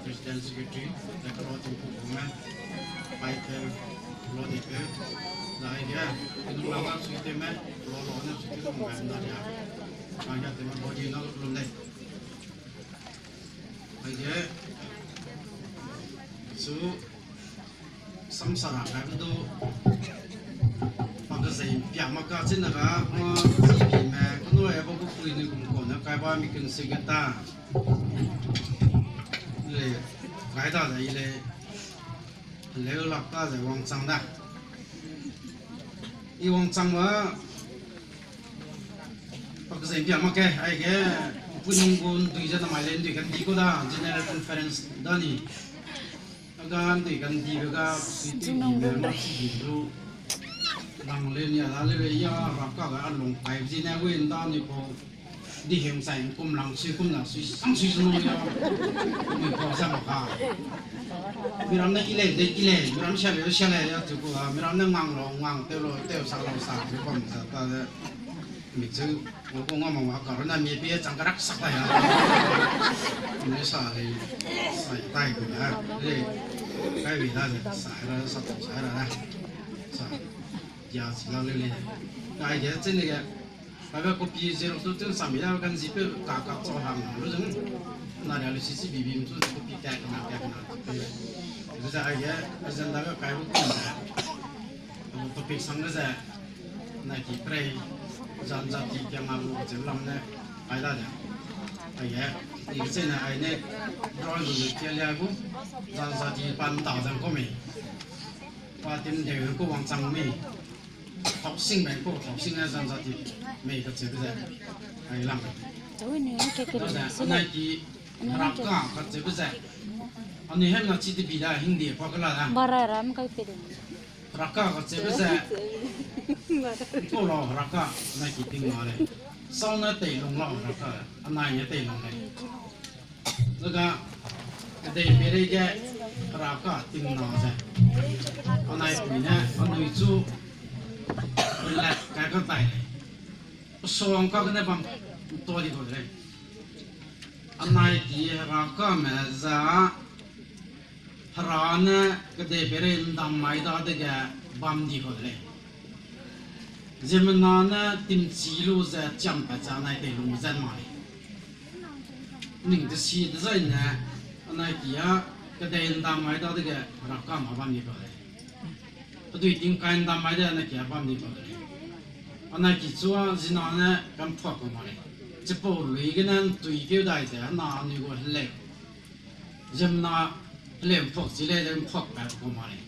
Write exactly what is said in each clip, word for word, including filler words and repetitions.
President, Secretary, Aige, su samsara kai du, pa kezei pia mak ka chine ga, ma, zibime, kenu e ba gu pui ni gum kau ne kai ba mi ken se ge ta. Le, kai da de i le, leu lak ta ze wangchang da. I wangchang ba, pa kezei pia mak ke, aige, pui nung gu ndui ze namai le ndui kan di ku da, General Conference da ni. Aga ndui kan dibe ga, sui ti dime, ma chi di du. Lang le ni a da le be ya, rap ka ga a lung kai zi ne, wi nda ni pau. Di heng sai kum lang sui kum lang sui sang sui sui nung ya. Wi pau za ma ka. Miram ne i lei, de i lei, miram sia le, sia le, ya tu ku a, miram ne ngang lo, ngang teu lo, teu sa lo sa, tu pam sa ta de. Mi chu, ngo ku ngam ma ka ru na mi pie chang ka rak sak ta ya. Mi sa le, sai tai ku ya. Le, kai wi da de, sa ra, sa ta, sa ra da. Sa, ya si la le le. Kai de, chine ge, Kaibe copy xerox tu tun sami da kan zi pe ka ka chau hang lu zeng. Na ria lu si si bi bi tu copy ka na ka na. Lu za aige agenda ga kai bu kum da. Topic sang da ze. Na ki prei janjati kia ma lu ze lam ne. Ai da da. Aige i ze na ai ne. Drawing lu kia lia bu. Janjati pan ta zang ko me. Pa tim de ko wangchang me. Thausing bang ko, thausing ne janjati mei kacheube ze, ai lam. Anai ki, raka kacheube ze. Anui hemna chi tebi da, Hindi pa kela da. Raka kacheube ze. Ko lau raka, anai ki ting ma lei. Sau ne teilung lau raka, anai ne teilung lei. Zega, kedei peirei ge, raka ting na ze. Anai pui ne, anui chu, lat kai ka tai lei. Pesuang ka gene bam, to di kau de lei. Anai ki herakame za, hera ne kedei peirei ndam mai dadege bam di kau de lei. Ziemmena ne timchi lu ze chiampat ze anai teilung zat ma lei. Ning tesi dezaine, anai ki a, kedei ndam mai dadege raka ma bam di kau de lei. Pedui tingkai ndam mai de anai ki a bam di kau de lei. Anai ki chua zina ne kamphuak kau ma lei. Chipau lui gene ntui keu dai ze, ana anui gu heleu. Ziemmena heleu mphuak chi lei ze mphuakpat kau ma lei.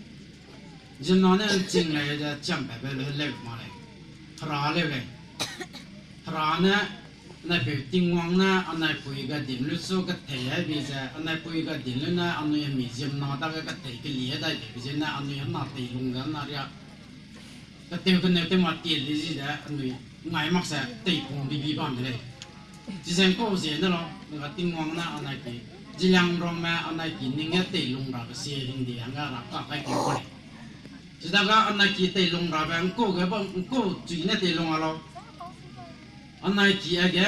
Ziemmena ne nching lei ze chiampatbe lu heleu ma lei. Hera leu lei. Hera ne, anaipeu Tingwang ne, anaipui gadin lu chu kathei ai bi ze, anaipui gadin lu ne, anui hemi ziemmena dage kathei keli dai de bi zene, anui hena teilung ze, hena ria. Kateu keneu tew ma tie di zi ze, anui ngai mak ze, teipung bibi bam de lei. Chizeng kau zie ne lau, nga Tingwang ne anai ki, Zeliangrongme anai ki ning ge teilung rabe sie hingde hangge raka kai kau lei. Chidaga anai ki teilung rabe ngkau ge bam, ngkau chui ne teilung a lau. Anai ki age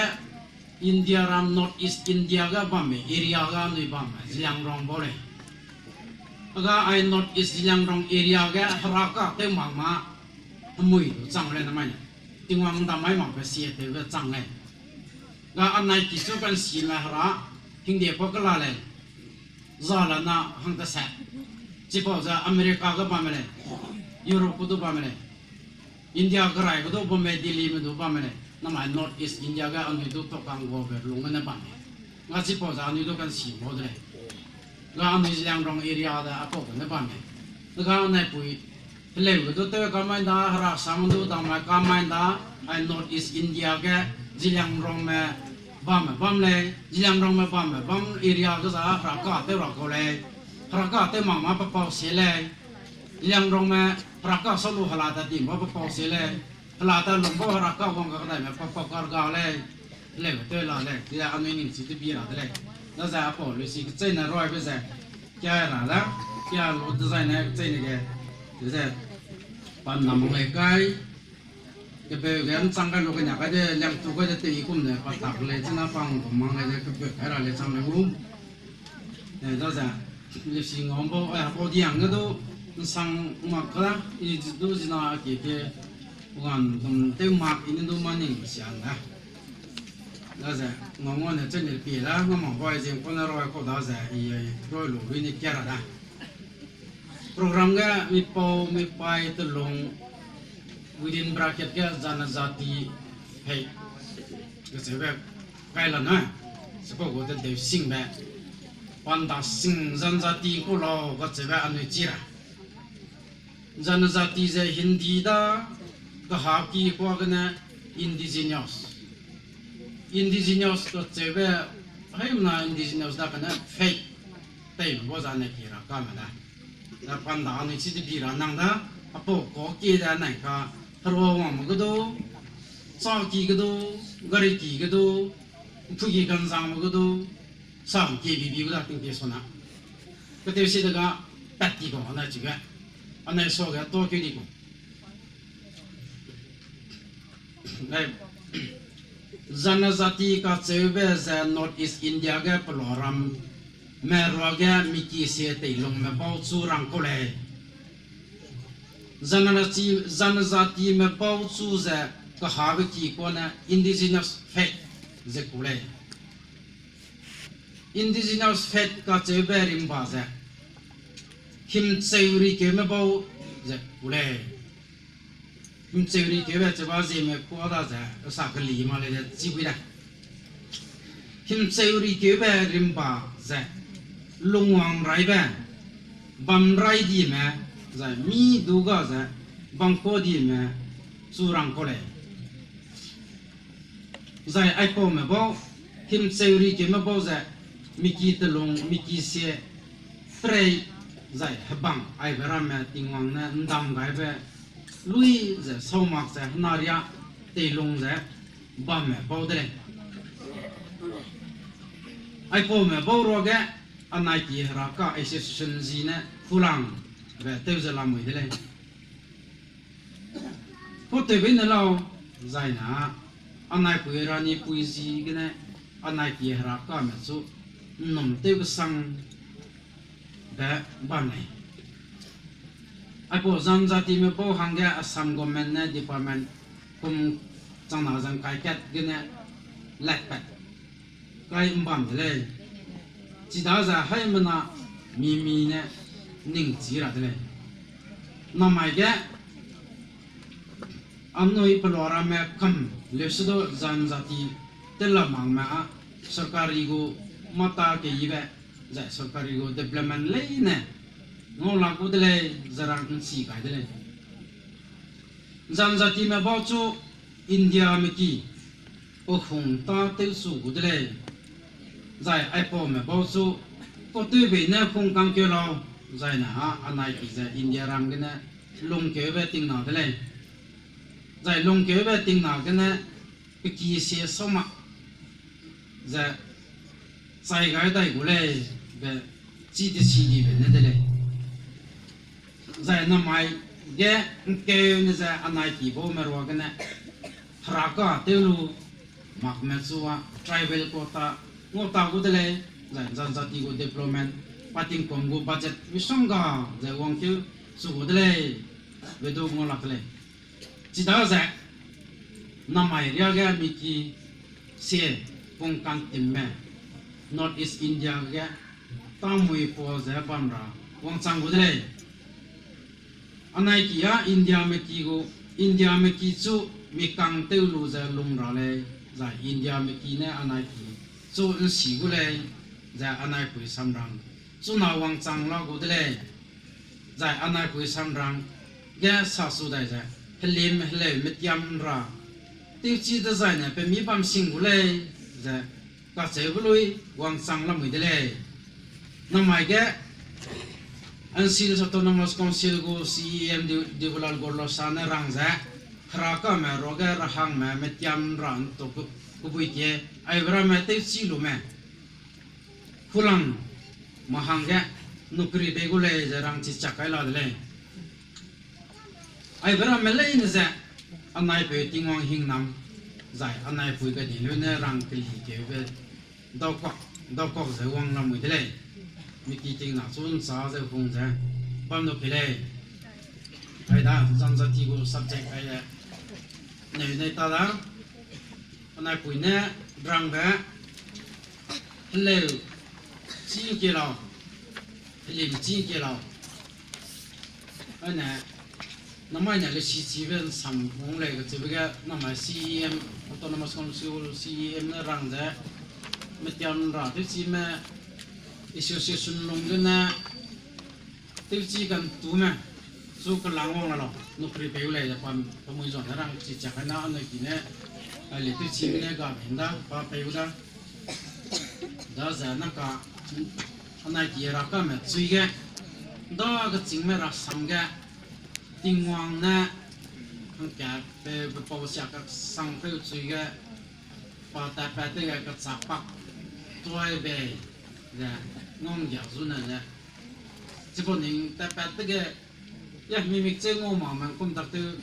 India ram North East India ge bamme area ga anui bamme Zeliangrong bau lei. Aga ai North East Zeliangrong area ge heraka tew mak ma hemui du chang lei namai ne. Tingwang ndam mai makbe sie tewbe chang lei. Ga anai ki chu kansime hera hingde pa kela lei. Zalana hang tese. Chipau ze America ge bamme lei. Europe gu du bamme lei. India kerai ge du bamme, Delhi me du bamme lei. Namai North East India ge anui du tokang gabe lung gene bamme. Nga chipau ze anui du kansi bau de lei. Ga anui Zeliangrong area de apau gene bamme. Ga anaipui heleu ge du tew kamai da, hera sam du dam mai kamai da, ai North East India ge Zeliangrongme bamme bam lei, Zeliangrongme bamme bam area ge za heraka tew ra kau lei, heraka tew mak ma pe pau sie lei, Zeliangrongme heraka sau lu hela ta dim ba pe pau sie lei, hela ta lung bau heraka wang ga kedaime pe pau kar ga lei, heleu tew la lei, ze anui ning chi tebi ra de lei. Daze apau leusi kecheîne ruaibe ze, kia ra da, kia lu dezaine kecheîne ge, ze, pa nam lei kai, kebeu ge ’nchang kai lu kenia kai de, liangtu kai de tei kum ne, pa tak lei, china pa ’ngkum mang lei de, kebeu kai ra lei chang lei gu. Eh, daze, leusi ngau bau, eh, apau diang ge du, ’nsang mak ka da, i du zina kie ke, wan dum tew mak i ne du maning sian da. Daze, ngau ngau ne chene pie da, ngau mak bai zing kau ne roi kau daze, i, i, roi lu rui ne kia ra da. Program ge mipau, mipaî, telung, within bracket ge janajati, hei, kacheube, kai la na, chipau gu de deu singbe, panda sing janajati ku lau kacheube anui chi ra. Janajati ze Hindi da, kahaki kua gene indigenous. Indigenous kacheube, haimena indigenous da kane faith, tei bo zane ki ra kame da. Da panda anui chi de bi ra nang da, apau kau kie da nai ka, herua wangme ge du, chaki ge du, gariki ge du, ’mpuiki ganzangme ge du, sam kie bibi gu da tingpie sona. Katewsi de ga, pat ti kau anai chige, anai suage tokeu di kau. Janajati kacheube ze North East India ge peloram me ruage miki sie teilungme bau chu rang kau lei. Janajati, janajatime bau chu ze kahabe ki kuane indigenous faith ze ku lei. Indigenous faith kacheube rimba ze, himcheu rikeume bau ze ku lei. Himcheu rikeube cheba zieme kua da ze, sa keli ma lei de chi gui da. Himcheu rikeube rimba ze, lungwang raibe, bam rai dime, zai mi du ga ze, bam kau dime, chu rang kau lei. Zai aipaume bau, himcheu rikeume bau ze, miki telung, miki sie, prei, zai hebang aibe ramme Tingwang ne ’ndam gaibe, lui ze sau mak ze hena riâ teilung ze bamme bau de lei. Aipaume bau ruage, anai ki Heraka Association zi ne kulangbe tew ze lamui de lei. Kau tewbe ne lau, zai na, anaipui Ranipui zi gene, anai ki Herakame chu, ’nnum tew kesang be bam lei. Aipau janjatime bau hangge Assam government ne department kum changna zang kai kat gene latpat kai ’mbam de lei. Chidaze haimena mi mi ne ningchi ra de lei. Namai ge anui pelua ramme kam leusedu janjati telamangme â sarkari gu mata keyibe, zai sarkari gu development leine ngau la gu de lei, ze rang ’nchi gai de lei. Janjatime bau chu Indiame ki pehung tâ tewchu gu de lei. Zai aipaume bau chu, kautewbei ne pungkangkeu lau, zai ne â anai ki ze Indiaram gene lungkeube tingna de lei. Zai lungkeube tingna gene pe ki sie sau mak ze chai gai dai gu lei be chi desidibe ne de lei. Zai namai ge ’ngkeu ne ze anai ki baume ruagene Heraka tew lu makme chu â tribal quota ngau ta gu de lei, zai janjati gu development, pa tingkum gu budget misongga ze wangkeu chu gu de lei, be du ngau lak lei. Chidaze namai riâ ge mi ki sie pungkang timme North East India ge tâmui pua ze bam ra wangchang gu de lei. Anai ki â Indiame ki gu, Indiame ki chu mi kang tew lu ze lung ra lei, zai Indiame ki ne anai ki chu ’nsi gu lei, ze anaipui samrang chuna wangchang la gu de lei. Zai anaipui samrang ge sasu dai ze, helim heleu metiam ra tewchi dezaine pemi bam sing gu lei, ze kacheube lui wangchang lamui de lei. Namai ge Ansi Hills Autonomous Council gu C E M Dev-, Debolal Gorlosa ne rang ze, Herakame ruage rahangme metiam ra ’ntu ku-, kubui tie, aibe ramme tewchi lume Kulang mahang ge nukri pei gu lei ze rang chi chak kai la de lei. Aibe ramme leine ze, anaipeu Tingwang hingnam, zai anaipui gadi lune rang keli keube, daukak, daukak ze wang lamui de lei. Miki tingna chu nsa ze hung ze, bam du ke lei. Aida, janjati gu subject aide, neu nei ta da, anaipui ne rangbe, heleu chî ke lau, helim chî ke lau. Aine, namai ne lesi chibe nsam wang lei kacheube ge, namai C E M, Autonomous Council C E M ne rang ze, metiam ra tewchime, association lung gene, tewchi kantume, chu kelang wang la lau, nukri pei gu lei ze pa, pemui zua ne rang chi chak kai na, anui ki ne, a le tewchime ne ga hin da, pa pei gu da. Daze naka, anai ki rakame chui ge, da kechîngme rasam ge, Tingwang ne, hangkatpeu, pepau sia kasangpeu chui ge, pa tatpat dege kechâk pak tuai bei ze, nganggia zu ne ze, chipau ning tatpat dege, ya, mi mikcheu ngau mak me kum tak tew,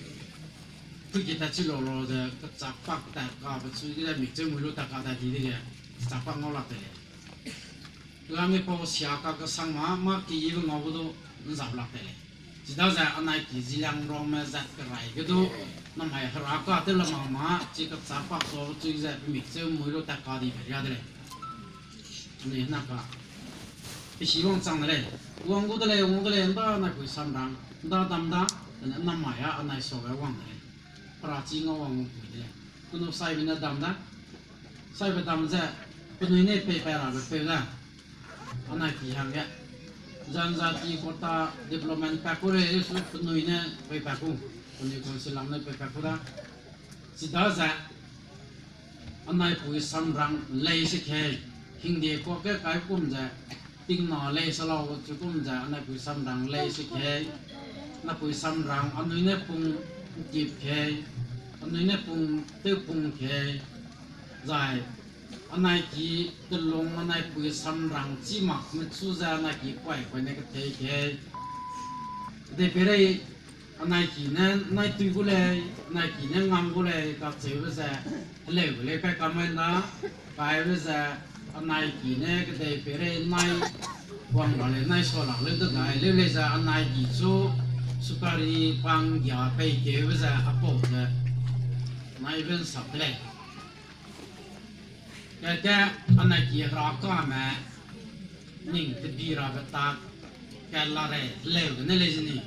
puiki tat chi lau lau ze, kechâk pak tat kabe chui ge, mikcheu mui lu tat ka tat di dege, kechâk pak ngau lak te lei. Lamipau sia kakesang ma, mâ keyibe ngau gu du, nzap lak te lei. Chidaze anai ki Zeliangrongme zat kerai ge du, namai Heraka tew la mak ma, chi kechâk pak tuabe chui ze, pemikcheu mui lu tat ka dibe ria de lei. Anui naka, pesi wangchang de lei, wang gu de lei, wang gu de lei, nda anaipui samrang, nda dam da, ane namai a anai suage wang de lei. Hera chi ngau wang pui de lei. Kenu saibe ne dam da, saibe dam ze, penui ne peipat rabe peu da. Anai ki hangge, janjati quota development pat ku rei su penui ne peipat ku, penui council lam ne peipat ku da. Chidaze, anaipui samrang lei se kei, hingde kuak ge kai kum ze, tingna lei se lau chu kum ze, anaipui samrang lei se kei, anaipui samrang anui ne pung ntip kei, anui ne pung tew pung kei, zai anai ki telung anaipui samrang chî mak me chu ze anai ki kuai kuai ne ketei kei. Kedeipeirei anai ki ne nai tui gu lei, anai ki ne ngam gu lei, kacheube ze, heleu gu lei kai kamai nda, kaibe ze, anai ki ne kedeipeirei nai wang ra lei, nai sua lak leu de gai leu lei ze, anai ki chu sukari panggia pei keube ze, apau ze, nai ben sak de lei. Keke anai ki Herakame ning tebi rabe tak, kat la rei, heleu gene lei ze ni.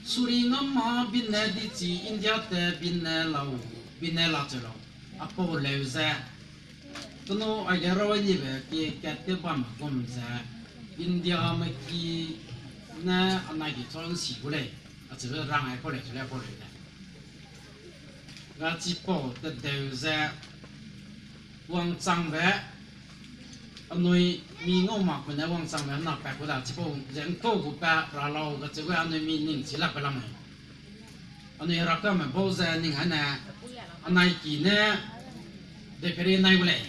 Suri ngam ma binne di chi India te binne lau, binne la cheu lau. Apau leu ze, kenu aige rau ai nibe ki kat tew bam gum ze, Indiame ki ne anai ki chu nsi gu lei, acheube rang ai pau lei, chu lei apau leu ze. Ga chipau tedeu ze wangchangbe, anui mi ngau makme ne wangchangbe hena pat ku da, chipau ze ngkau gu pa ra lau kacheube anui mi ning chi lakbe lam mei. Anui Herakame bau ze ning ane, anai ki ne, de peri nai gu lei.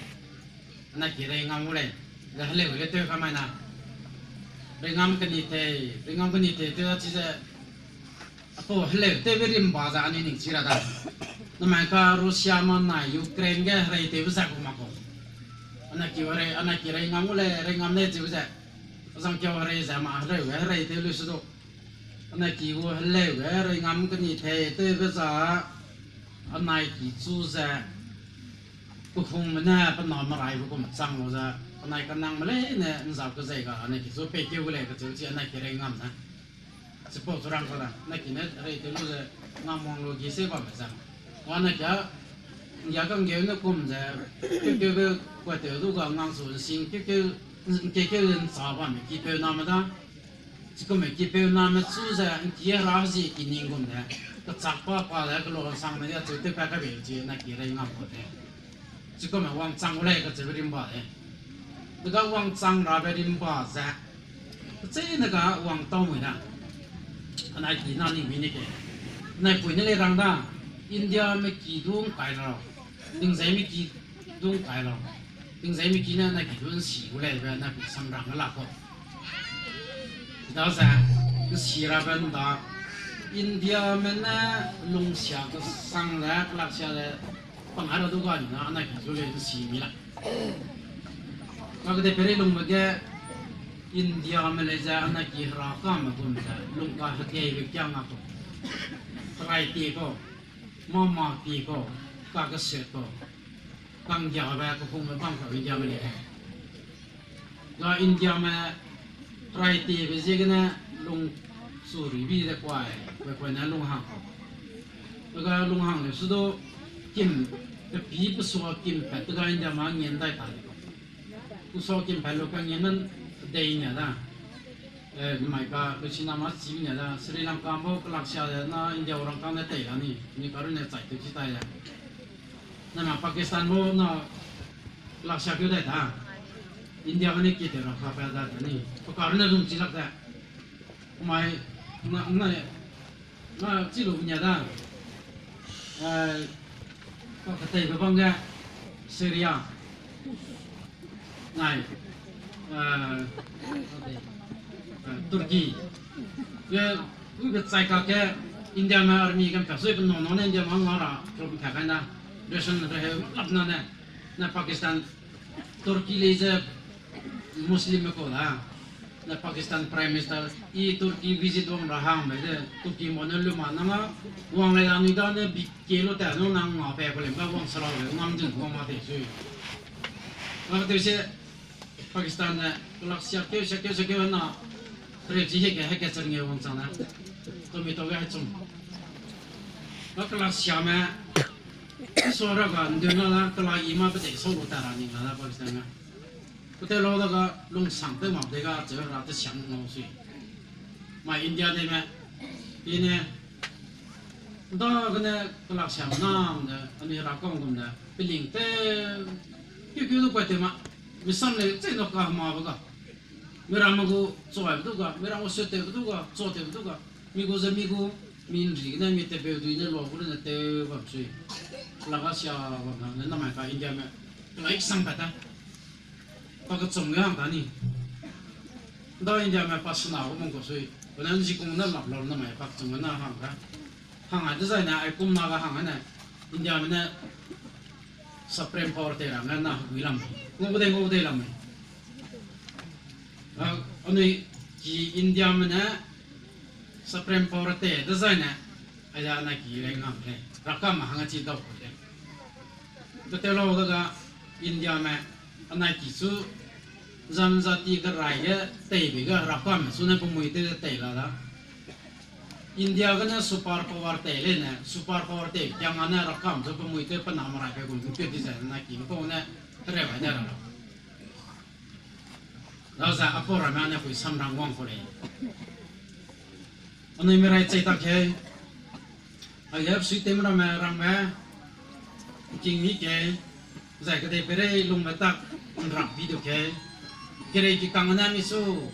Anai ki rei ngam gu lei. Ze heleu ge tew kamai na. Rei ngam keni tei, rei ngam keni tei tew da chi ze, apau heleu tewbe rimba ze anui ning chi ra da. Namai ka Russia ma nai Ukraine ge herei tewbe zai gu mak kau. Anai ki rei, anai ki rei ngam gu lei, rei ngam lei chibe ze, azang kiau herei ze ma hereu ge herei tew lu se du. Anai ki gu heleu ge rei ngam keni tei tewbe za, anai ki chu ze, kehungme ne pe name raibe kum chang lu ze, anai kanangme leine nzap kezei ga anai ki chu peikeu gu lei kacheu chi anai ki rei ngam ne. Chipau chu rang kau da, anai ki ne rei tew lu ze, ngam wang lu gi se bamme ze. Wa anai kia, nggia kanggeu ne kum ze, keu keube kuatew du ga ngang chu nsing keu keu, nkeu keu ze ncha bamme kipeu name da. Chikumme kipeu name chu ze ngki hera zi ki ning gum de, kechak pa pa de kelo sangne ge cheu tewpat kabe chi anai ki rei ngam kau de. Chikumme wangchang gu lei kacheube rimba de. Dega wangchang rabe rimba ze, kecheîne ga wang tau mui da. Anai ki na ning mi ne ke. Anai pui ne lei rang da, Indiame ki du ngkai lau, tingzeime ki du ngkai lau. Tingzai mi ki ne, na ki du nsi gu leibe, na ki samrang la kau. Daze, nsi rabe nda, Indiame ne lungsia kesang le, kelaksia le, pang ai ra du ga ni na, na ki du lei nsi mi la. Ka kedei peirei lungbe ge, Indiame lei ze, na ki hera kame gum ze, lungka hekeibe kiang a kau. Herai tie kau, mama tie kau, kakeset kau. Kanggiabe kehungbe bam kau Indiame lei. Ga Indiame herai tiebe ziegene lung su ribi de kuai, kuai kuai ne lung hang kau. Dega lung hang leu su du kim, pepî pesua kim pat dega Indiame ngian dai ta di kau. Pesua kim pat lu kangian ne dei nia da. Eh, namai ka, pe sina ma chi nia da. Sri Lanka bau kelaksia de na India rangkâng ne tei la ni, ni karune chai tew chi tai da. Nana Pakistan bau na kelaksia keu dai da. India gene ki tew ra ka pa da ni. Pe karune lung chi lak de. Mai, na, na, na chi lu nia da. Eh, ka keteibe bam ge Syria. Nai, eh, Turkey. Ge, ube chai kake Indiame army ge mpa sui pe nau nau ne Indiame nga ra, tro mpa kai na, ration reheu lap na ne, na Pakistan, Turkey lei ze Muslimme kau da. Ne Pakistan Prime Minister, i Turkey visit wang ra hangbe ze, Turkey mo ne luma nang a, wang lei anui da ne bi kie lu ta, nung nang nga pe kau lei, ba wang sera le, ngam dun wang ma tei sui. Ngatew se, Pakistan ne, kelak sia keu, sia keu, sia keu na, kereu chi heke, heke chernge wangchang ne. Tomato ge hechum. Ba kelak siame, sua ra ga ndun la la, kelak i ma pe tei sau lu ta ra ning la la Pakistan me. Kute lau da ga lungsang tew mak de ga cheu ra te siang ngau sui. Mai India de me, i ne, da gene kelak siam nam de, anui ra kang gum de, peling te, keu keu du kuai tew ma, mi sam lei chei nok ka hema be ga. Mi ramme gu chuaibe du ga, mi ramme gu sut tewbe du ga, chua tewbe du ga, mi gu ze mi gu, mi nri gene mi tebeu dui ne lua gu rune tew bam sui. Kelak ga sia bam na, ne namai ka Indiame, kelak iksangpat ta. Pa kechum ge hang ta ni. Da Indiame pa sena gu mung kau sui. Pene nzikung ne lap lau namai pa kechum ge na hang ga. Hang ai dezaine ai kum na ga hang ne. Indiame ne Supreme Power tei ra ne na hegui lam. Ngau dei, ngau dei lam. A, anui ki Indiame ne Supreme Power tei dezaine, aia na ki rei ngam lei. Rakam hang a chi dau ku lei. Ketew lau da ga Indiame, anai ki chu janjati kerai ge teibe ge rakam su ne pemui tew tei la da. India gene super power tei lei ne, super power tei kiang a ne rakam zu pemui tew pe na merai pe gu lu ke di ze na ki kau ne, hereu ai ne ra la. Daze apau ramme ne pui samrang wang kau lei. Anui merai chei tak ke. Aige sui tem ramme rangme. King mi ke. Zai kedei peirei lungme tak nrak bi du ke. Kerei ki kang ne mi su.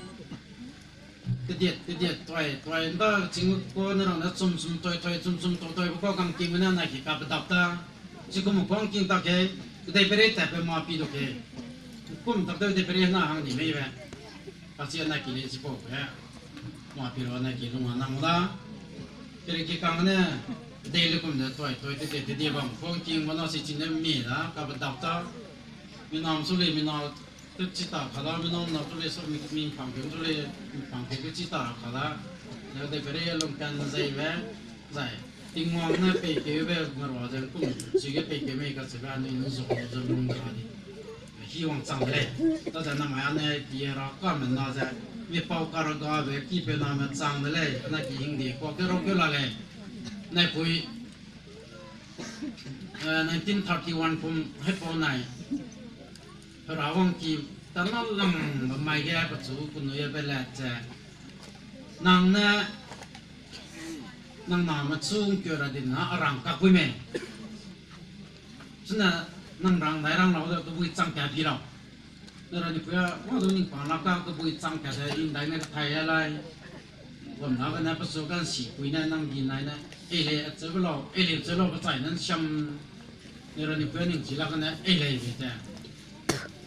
Kediet, kediet, toi, toi, nda ching ko ne rang ne chum chum toi toi, chum chum toi toi, ko kang king ne na ki ka pedap ta. Chi kum ko king tak ke, kedei peirei tat pe ma pi du ke. Kum tak te kedei peirei na hang di mei be. Kachi na ki le chipau ke. Ma pi ra na ki lung a nang da. Kerei ki kang ne, kedei le kum de toi toi, kediet, kediet bam, ko king ba na si ching ne mi da, ka pedap ta. Mi nam su le, mi na Te chi ta ka da, mi nâu na tu le so mi, mi pang keu tu le, mi pang keu chi ta ka da. Ne de kere lung kan zai be, zai. Tingwang ne pei keu be, ngarua ze kum, chige pei keu mei ka chebe, anui nzuk ze lung ka di. Hi wangchang de lei. Daze namai ane ki ra ka me na ze. Mi pau ka ra ga be, ki pe na me chang de lei. Na ki hing di, kua ke rau keu la lei. Nai pui, eh, nineteen thirty-one kum, hai pau nai. Hera wangki ta na lang bam mai ge pechu penui a be le ze. Nang ne, nang na me chung keu ra di na arang ka pui me. Chuna nang rang dai rang lau de kebui chang ka pi lau. Ne ra ni pui a, wa du ning pang la ka kebui chang ka de ing dai ne ka thai a lai. Bam na ka ne pechu kan si pui ne nang di nai ne. Ei le a che be lau, ei le che lau be chai nan siam. Ne ra ni pui a ning chi la ka ne, ei le be te.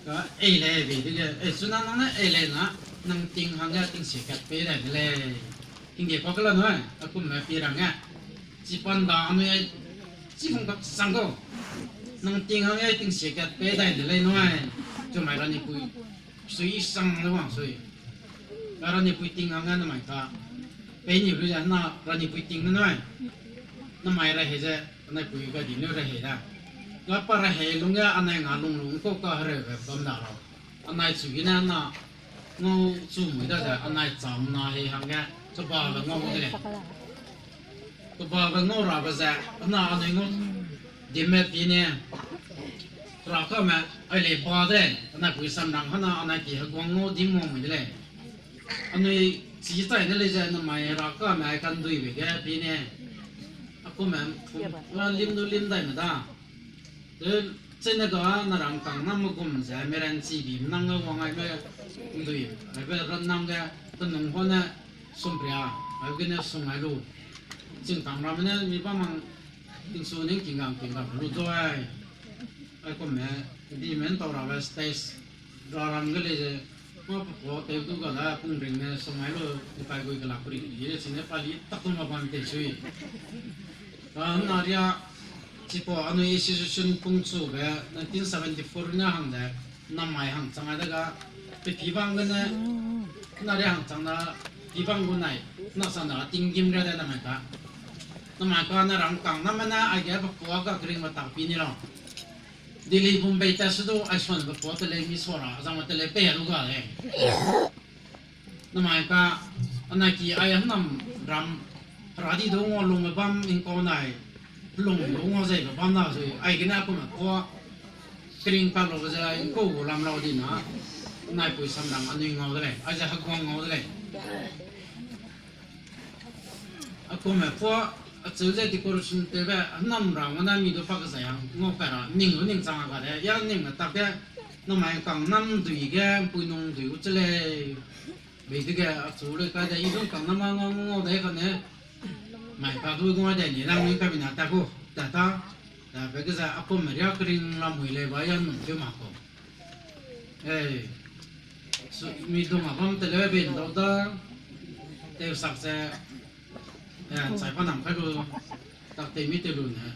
Ka ei lei bei dege, ei, chuna nang ne ei lei na, nang ting hangge tingsie kat pei dai de lei. Tingge pa kela nui, a kumme pi rangge. Chipan da anui ai, chi hung kak sang kau. Nang ting hangge tingsie kat pei dai de lei nui. Chu mai ra ni pui. Sui sang le wang sui. Ka ra ni pui ting hangge namai ka. Pei ni lu ze na ra ni pui ting ne nui. Namai ra he ze, anai pui ga di lu ra he da. Ga pa ra he lungge anai nga lung lung ko ka hereu be bam da ra. Anai chu gene na ngau chu mui da ze, anai cham na he hangge, kebabe ngau de lei. Kebabe ngau rabe ze, na anui ngau dime pi ne, ra kame, ai lei ba de lei, anai pui sam rang hana anai ki heguang ngau dim ngau mui de lei. Anui chi chai ne lei ze, namai ra kame ai kanduibe ge pi ne, a kumme, a lim du lim dai me da. Te, chene ga na rangkang na me gum ze, me ranchi bi, nang ge wang ai me ndui, aibe ran nang ge, tenung hane, sumpria, ai gene sung ai lu. Chingkang ramme ne, mi bam mang, tingsu ning kingkang kingkang lu doi. Ai kumme, di men tau rabe stage, ra ram ge lei ze, ma pe pua teu du ga da, pung ring ne, sung ai lu, ipai gui kela kuri di le, chine pali tak tu ma bam te sui. Ka na ria, chipau anui institution pungchube nineteen seventy four ne hang ze, namai hang chang ai de ga, pe pi bang gene, na ria hang chang na, pi bang gu nai, na sa na tinggîm ria de namai ka. Namai ka na rangkang na me ne, aige pe pua ga kering me tak pi ni lau. Delhi Bombay ta se du, ai suan pe pua te lei mi sua ra, zang me te lei pei a lu ga lei. Namai ka, anai ki ai hênam ram, hera di du ngau lungbe bam ingkau nai, lung du ngau zeibe bam na zui, aigene a kumme pua, kering ka lu ze ingkau gu lam lau di na, anai pui sam rang anui ngau de lei, aize heguang ngau de lei. A kumme pua, acheu ze decoration tewbe, hênam ra ngau na mi du pa kezai hang ngau kai ra, ning lu ning chang a ga de, ya ning me tak ge, namai kang nam dui ge, mpui nung dui gu che lei. Bei dege, acheu lei kai de, i du kang nam a ngau ngau de kane, mai ka du ngau de ni, nang ning ka bina ta ku, ta ta, ta be ge ze, a kumme ria kering lamui lei ba ya nung keu ma kau. Ei, mi dung a bam te leu be ndau da, tewsak ze, eh, chai pa nam kai lu, tak tei mi te lu ne,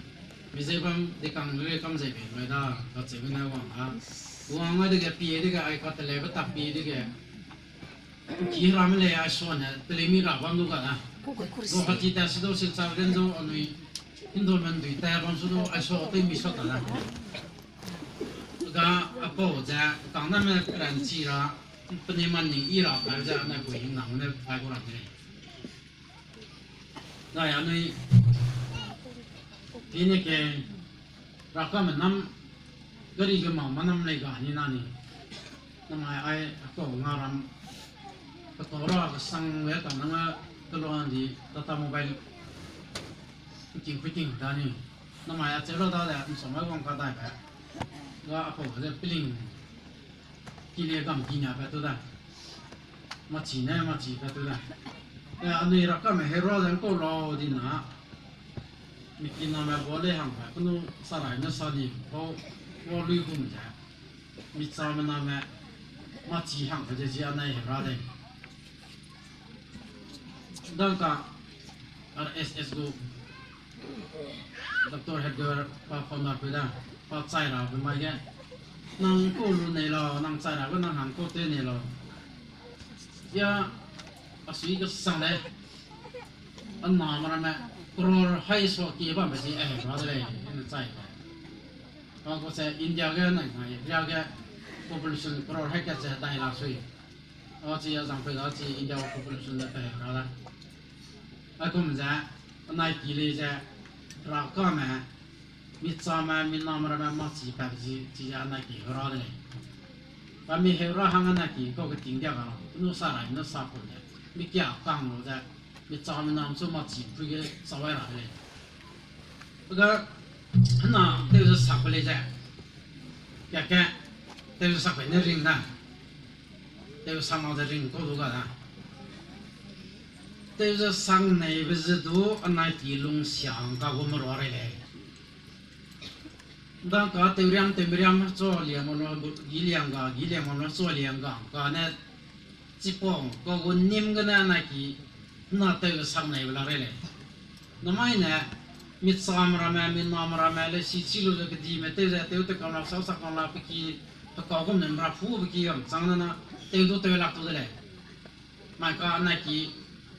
mi ze bam de kang lu lei kam ze be mai da, kacheube ne wang a. Wang a dege pie dege ai ka te leu be tak pie dege, ki ramme lei ai suane, te lei mi ra bam du ga da. Guwahati ta se du Silchar gen du anui, Indoor men dui ta bam se du ai sua tew mi sua ta da. Ga apau ze, kang name peranchi ra, pene man ning i ra kai ze anai pui hing nang ne kai gu ra de lei. Zai anui, pine ke, rakame nam, gari ge ma ma nam lei ga ni na ni. Namai ai, akau nga ram, katau ra kesang we kang nang a, kelua di, Tata Mobile, ting pui ting da ni. Namai acheu ra da de, nsam ai wang ka dai be. Ga apau ze peling, ki le gam ki nia pat tu da. Machi ne, machi pat tu da. Eh, anui rakame hera ze ngkau lau di na. Mi ki name bua lei hang pe, kenu sarai ne sa di, pau, pau lui gum ze. Mi chame name, machi hang pe ze zi anai hera lei. Dang ka, R S S gu, Doctor Heidegger pa founder pe da, pa chai ra pe mai ge. Nang kau lu nei lau, nang chai ra pe nang hang kau te nei lau. Ya, asui kesang lei. Aname ramme, crore hai sua ki bambe zi, eh, ra de lei, ne chai lei. Kau kau se India ge nai nai, India ge population crore hai kat ze dai la sui. A chi a zang pe da chi India population de pe ra da. Aigum ze, anai ki lei ze, rakame, mi chame, mi name ramme machi pat zi, chi ze anai ki hera de lei. Ba mi hera hang anai ki kau keting dia ga, nu sa rai, nu sa pau ze, mi kia kang lu ze, mi chame nam su machi pui ge sa wai ra de lei. Ga, hena, tew ze sak pe lei ze, kia ke, tew ze sak pe ne ring da. Tew sak mak ze ring kau du ga da. Tew ze sak neibe ze du anai ki lungsiang ka gu merua rei lei. Dang ka tew riam tew meriam chu liang ma lu, gi liang ga, gi liang ma lu chu liang ga, kane chipau ka gu nim gene na ki na tew sang nei be la rei lei. Namai ne, mi cham ramme, mi nam ramme, le si chi lu ze kedime tew ze, tew te kam la, sau sak kam la, pe ki, pe kau gum ne, ra pu pe ki gam chang ne na, tew du tew lak tu de lei. Mai ka na ki,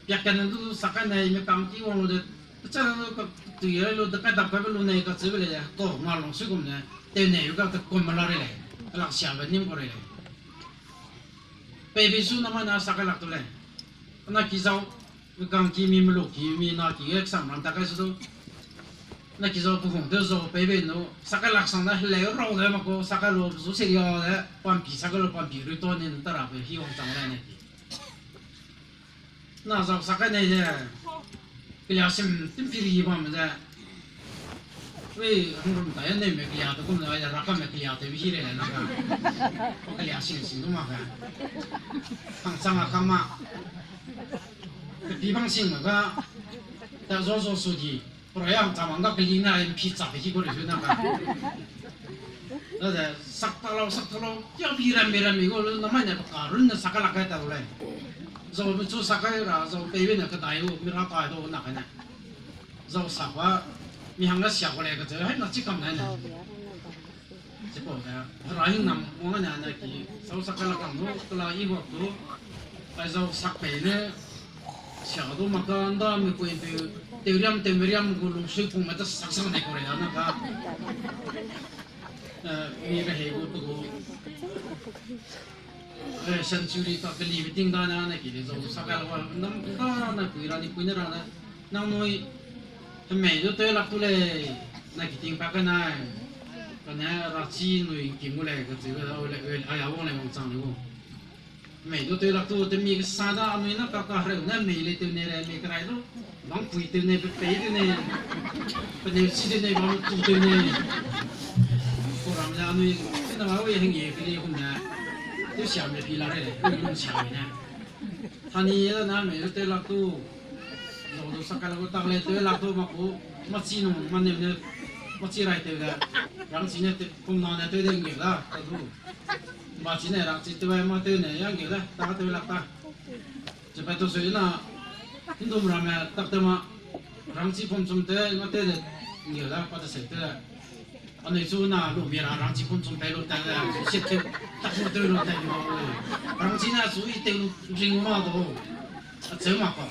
piak ken du sak kai nei, mi kang ki wang lu de, pe cha lu ka, tu ye lu de, kai dap kai be lu nei ka cheu be lei, ko, nga long sui gum ne, tew nei lu ka te kum me la rei lei, kelak sia be nim ku rei lei. Peibe su namai na sak kai lak tu lei. Na ki zau, mi kang ki mi melu ki mi na ki ge sam ram ta kai su du. Na ki zau pe hung de zau peibe nu, sak kai lak sang de heleu rau de ma ku, sak kai lu zu se ria de, pampi sak kai lu pampi ru to ni ta ra pe hi wang chang lei na ki. Na zau sak kai nei ze, kelia sim tim piri bam ze. Wei, hungrum ta ya nei me kelia te kum ze, ai ra ka me kelia te bi hi rei lei na ka. Kelia sing sing du ma ka. Hang chang a ka ma. Pe pi bang sing ma ka. Ta zo zo su di. Pura ya hang chang a ka keli na ai pi cha pe hi ku rei su na ka. Dade, sak ta lau, sak ta lau, kia bi ram, bi ram mi gu lu, namai ne pe ka run ne sak kai lak kai ta lu lei. Zau mi chu sak kai ra, zau peibe ne kedai lu, mi ra tai du na kai ne. Zau sak ba, mi hangge sia ku lei kacheu, hai na chi kam nai ne. Chipau de, hera hingnam wang ne na ki, zau sak kai lak kam lu, kela i wak lu, ai zau sak pei ne, sia du ma ka nda mi pui nteu, tew riam tew meriam gu lungsui pungme ta sak sang nei ku rei da na ka. Eh, mi rehei gu pe gu, eh, century ka kelibe ting da na, na ki de zau sak kai la wa, nam da na pui ra ni pui ne ra na, nangnui, hemei du tew lak tu lei, na ki ting pa kai nai, kane rachi nui ngkim gu lei, kacheu le, ai a wang lei wang chang lei gu. Mei du tew lak tu, te mi kesa da, anui na ka kahereu ne mei lei tew nei lei, mei kerai du. Bangpui tew nei, pe pei tew nei, peneu chi tew nei, bam tu tew nei. Program ze anui, kena ma wei hengge keli hum ne, tew siam le pi la rei lei, lung siam ne. Hani na mei du tew lak tu, zau du sak kai lak tu, tak lei tew lak tu, ma ku, machi nung, maneu ne, machi rai tew de, rangchi ne, pum na ne tew de ngge da, ta du. Ba chi ne rangchi tew ai ma tew ne, ya ngge da, ta tew lak ta. Chipa tu sui na, hindum ramme tak tew ma, rangchi pum chum tew, ma tew de ngge da, pa te seu tew de. Anui chu na lu mi ra rangchi pum chum pei lu ta de, sit tew, tak lu tew lu ta de. Rangchi na chu i tew lu ring ma du. Acheu ma ka.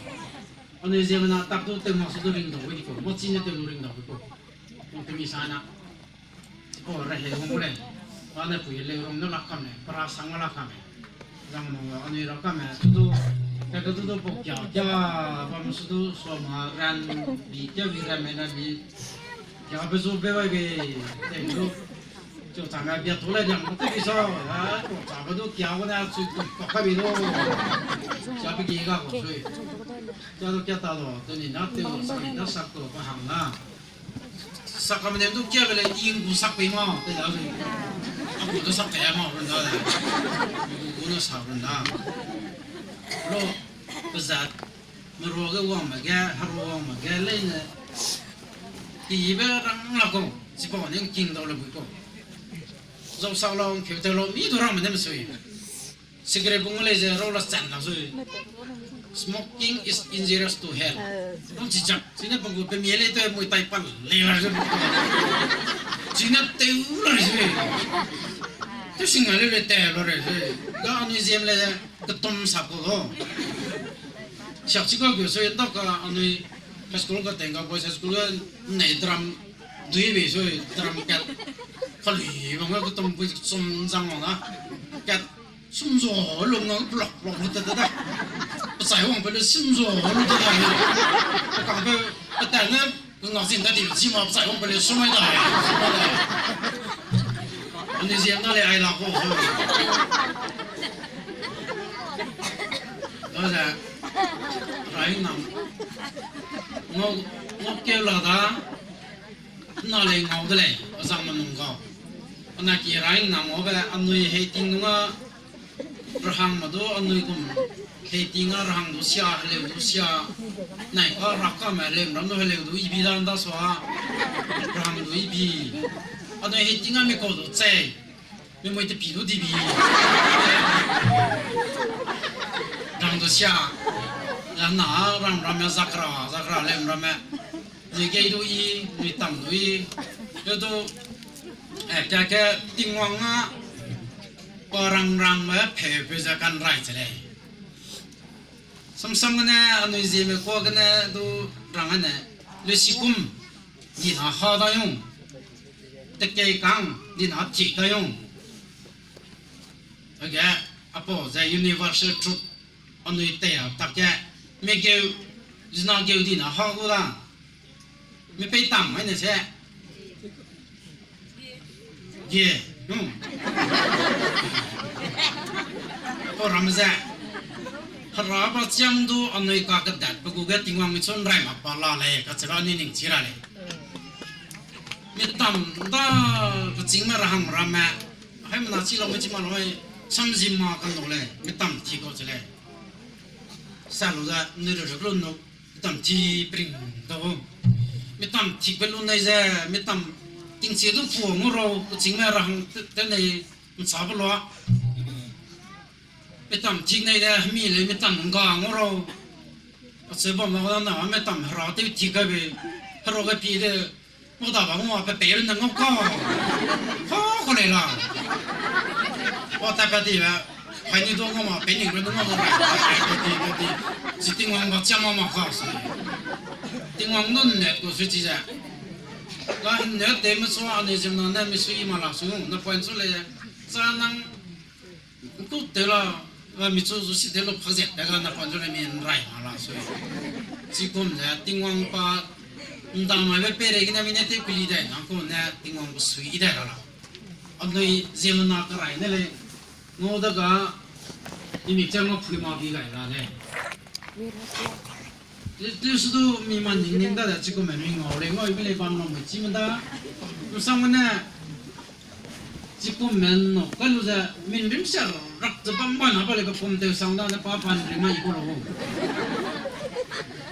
Anui ziemmena tak tu tew mak su du ring dau di ku, machi ne tew lu ring dau di ku. Kum temi sa na. Chipau rehei wang gu lei. Pa ne pui leu rum ne lak kam lei, pe ra sang lak kam lei. Zang nung ga anui ra kam lei, su du, ka ka du du pau kia, kia, bam su du, sua ma ran, bi kia bi ran mei ran bi. Kia be zu be bai be, tei du. Chu chang ga bia tu lei diang, te bi sa, a, chu chang ga du kia gu ne, chu tu pa ka bi du. Kia be ki ga ku sui. Kia du kia ta du, tu ni na, tu sa ni na sak tu pa hang na. Sak kam ne du kia be lei, ing gu sak pei ma, te da sui. A gu du sak pei ma, run da lei. Gu gu ne sa run da. Lo, pe zat, merua ge wangme ge, herua wangme ge, leine. Kibe rang la kau, chipau ne ngking dau le bui kau. Zau sak lau, ngkeu tew lau, mi du rangme ne mesui. Cigarette bung lei ze rau la chan la sui. Smoking is injurious to health. Bam chi chak, chine bang gu pe mi lei te mui tai pan lei la sui. Chine tew la sui. Tew sing a lei lei te lo rei sui. Ga anui ziem lei ze, ketum sak ku lo. Siak chi kau gu sui, nda ka anui high school ka teng ka boys high school ka nei drum dui bei sui, drum kat. Kalui bang ka ketum pui chum zang wang na. Kat sum zo lu ngang block block lu ta ta ta. Pechai wang pe le sum zo lu ta ta. Kang pe, pe ta ne, Ngak zin da di, chi ma pechai wang pe le sum ai da. Anui ziemna lei ai la ku. Daze, rai nam. Ngau, ngau keu la da. Na lei ngau de lei, azang ma nung gau. Ana ki rai nam ngau be anui hei ting nung a, rahang ma du anui gum, hei ting a rahang du sia, heleu du sia, nai ka rak ka me lem ram du heleu du ibi dan da sua, rahang du ibi. Anui hei ting a mi kau du chei. Mi mui te pi du di bi. Rang du sia. Ya na ram ramme zakra, zakra lem ramme. Nui gei du i, nui tam du i. Yo du, eh, kia ke Tingwang a, pa rang rangme peu peu ze kan rai che lei. Samsam gene, anui zieme kua gene du rang ane, lesikum, dina ha da yung, tekei kang, dina tik da yung. Age, apau ze universal truth, anui tei a tak ge, mi geu, zina geu dina ha gu da. Mi pei tam mai ne se. Ye, hmm. Pau ram ze. Hera ba chiam du anui kakedatbe gu ge Tingwang michu ’nrai mak pa la lei, kacheu ra anui ning chi ra lei. Mi tam da kechîngme ra hang ramme. Haimena chi lau me chi ma lau mai, samzim ma kan lu lei, mi tam ti kau che lei. Sa lu ze, nui ru ru lu nu, mi tam ti pring da. Mi tam tikbe lu nei ze, mi tam tingchie du pu ngau rau, kechîngme ra hang te, te nei, ’nchabe lua. Mi tam tik nei de, hemi lei mi tam ’ngga ngau rau. Acheu bam na, na, mi tam hera tew tik gaibe, hera ge pi de, ngau da ba ngau a pe pei runne ngau ka. Ha, kau lei la. Wa ta pa di ba, hai ni du ngau ma, pei ning runne ngau ma, di, di, di. Chi Tingwang ba chiam ma ma ka se. Tingwang du ’nnet ku sui chi ze. La ’nnet te me sua, anui ziemmena ne mi sui ma la su, na point su lei ze. Cha nang ’ntu tew la, a, michu zu si tew lu phak zet te ga na point su lei mi ’nrai ma la sui. Chigum ze Tingwang pa ’ndamaibe peirei gene mi ne tew keli dai nang ku ne Tingwang gu sui i dai ra la. Anui ziemmena kerai ne lei, ngau de ga, i mik chang ngau phui ma bi gai la lei. Tew su du mi ma ning ning da de chigum me mi ngau lei, ngau i mi lei bam lau me chi me da. Nsang me ne, chigum me nau kai lu ze, min rim sia rak ze bam ba na ba lei ka pum tew sang da ne pa pan rim ma i ku lau.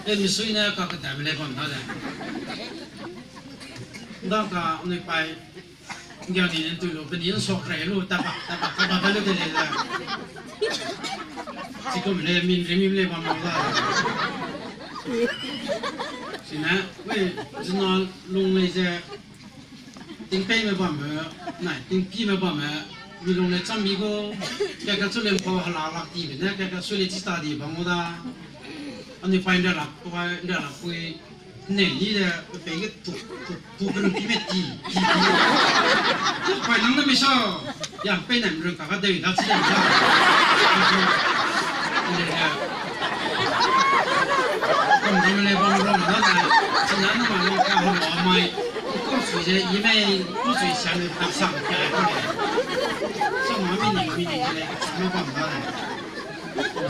E mi sui ne kakedame lei bam da de. Da ka anui pai, ’nggia ni ne tui lu, pe ni ’nsuak rei lu, tapa, tapa, tapa, tapa lu de lei ze. Chigum lei, min rim mi lei bam lau da. Chine, ui, zina lung lei ze, tingpeime bamme, nai, tingpime bamme, mi lung lei cham mi gu, ka kachu lei ’mpau hela lak tibe ne, ka kachu lei chi ta di bam gu da. Anui pai ’nria lak, pai ’nria lak pui, ne ni de, pe pei ge tu, tu, tu, pe lung ki me ti, ti, ti. Pai nang ne mi sa, ya pei ne ’mrun ka ka dei da chi de sa. Kum ram lei bam ram da ne, chi na ne ma lung ka hang wa mai, ku sui ze i mei, ku sui sia ne tak sang ka lei ka lei. Sa ma mi ning, mi ning lei, ka chang me bam da lei.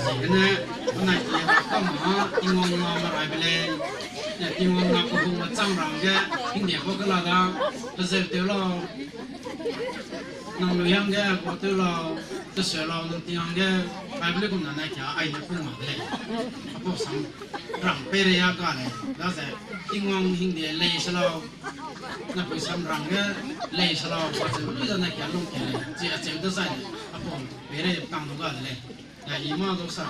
Ziegene, penai ki kam ma, Tingwang na meraibe lei. Ne Tingwang na kehungbe chang rangge, hingde kau kela da, pezeu tew lau. Nang lui hangge, kau tew lau, teseu lau, nang ting hangge, Bible gum na nai kia, aine pung ma de lei. Apau sang, rang peirei a ga lei, daze, Tingwang hingde lei se lau, napui sam rangge, lei se lau, acheu lui da nai kia lung ke lei, chi acheu dezai, apau peirei kang lu ga de lei. Da i mâ du sa,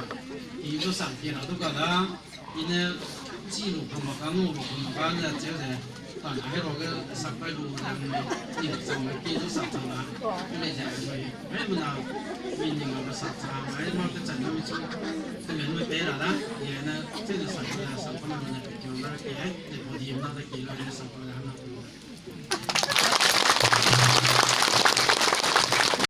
i du sa pi ra du ga da, i ne chi lu pam mak ka, ngau lu pam mak ka ne cheu ze, pa na hero ge sak pai lu ze, ni chang me pi du sa chang da, lei ze, haimena, mi ning a sa chang, haimena kechan na mi chu, temen me pei ra da, i ne, cheu ze sa, sa pa na me ne pe kiu na ke, ne pa di na da ki la ne sa pa na na.